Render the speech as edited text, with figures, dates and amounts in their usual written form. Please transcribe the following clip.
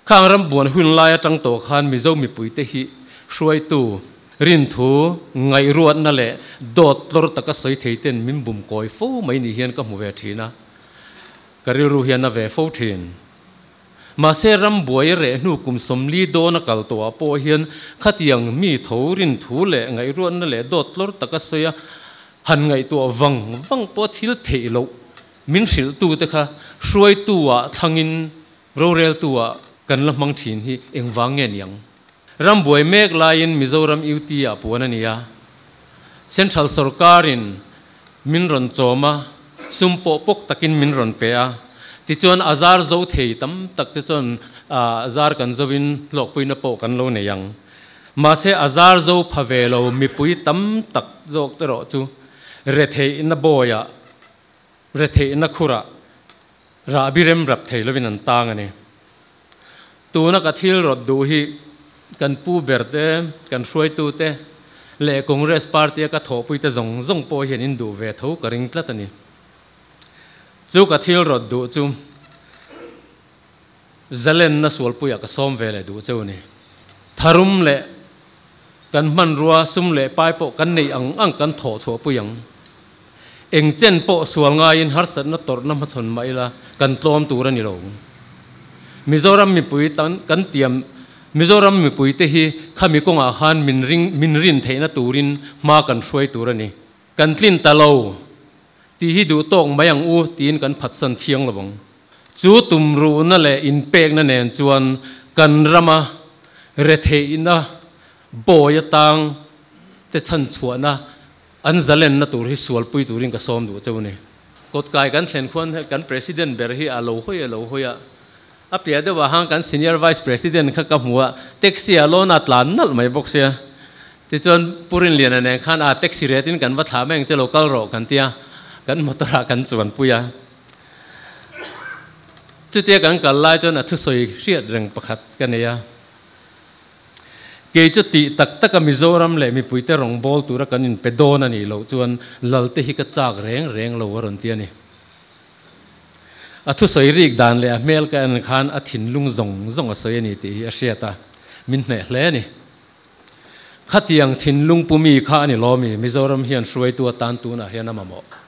Khang ram buan hun lai atang tawh khan Mizo mipuite hi hruaitu, rinthu, ngaihruatna leh dawt tlawr taka sawi thei ten min bum kawi fo mai ni hian ka hmu ve thin a, ka rilru hian a ve fo thin. Mahse ram buai reh hnu kum 40 dawn a kal tawhah pawh hian khatiang mi tho rinthu leh ngaihruatna leh dawt tlawr taka sawi a han ngaihtuah vang vang pawh thil theih loh min hrilhtute kha hruaitu ah thlangin Roreltu ah kan la hmang thin hi engvang nge niang? Ram buai mek laiin Mizoram UT ah puan a ni a, Central sorkarin min rawn chawm a, sum pawh pawk takin min rawn pe a, tichuan a zar zo thei tam tak te chuan zar kan zovin hlawkpuina pawh kan lo nei ang. Mahse a zar zo pha ve lo mipui tam tak zawk te erawh chu retheihna bawiah, retheihna khurah Rahbi rem rap thei lovin an tang a ni. Tuna ka thil rawt duh hi kan pu ber te, kan hruaitu te leh Congress party a ka thawhpui te zawng zawng pawh hian in duh ve tho ka ring tlat a ni. Chu ka thil rawt duh chu zalenna sualpuiah ka sawm ve leh duh cheu a ni. Tharum leh kan hmanrua sum leh pai pawh kan neih ang ang kan thawh chhuahpui ang. Eng chen pawh sual ngaiin harsatna tawrhna hmachhawn mah ila kan tlawm tur a ni lo. Mizoram mipui tan kan tiam Mizoram mipuite hi khami kawngah khan min ring min rin theihna turin hma kan hruai tur a ni. Kan tlin ta lo tih hi duh tawk mai ang u tiin kan phatsan thiang lo ang. Chu tumruhna leh inpekna nen chuan kan rama retheihna bawi atang te chhanchhuahna An zalenna tur hi sualpui turin ka sawm duh cheu ni. Kawtkai kan thlen khuan kan President ber hi a lo hawi a lo hawi a, a piah deuh ah khan kan Senior Vice President kha ka hmu a, taxi ah lawn a tlan nalh mai bawk sia. Tichuan Pu Rinliana nen khan a taxi ret in kan va thlah mai ang che lo kal rawh kan tia, kan motor ah kan chuanpui a. Chutia kan kal lai chuan a thusawi hriat reng pakhat ka nei a. Kei chu tih tak taka Mizoram leh mipuite rawngbâwl tura kan inpe dawn a nih loh chuan Lalte hi ka châk rêng rêng lo a rawn ti a ni. A thusawi rîk dan leh a hmel ka en khan a thinlung zawng zawng a sawi a ni tih hi a hriat a, min hneh hle a ni. Khatiang thinlung pu mi kha a ni lawmi Mizoram hian hruaitu atan tunah hian a mamawh.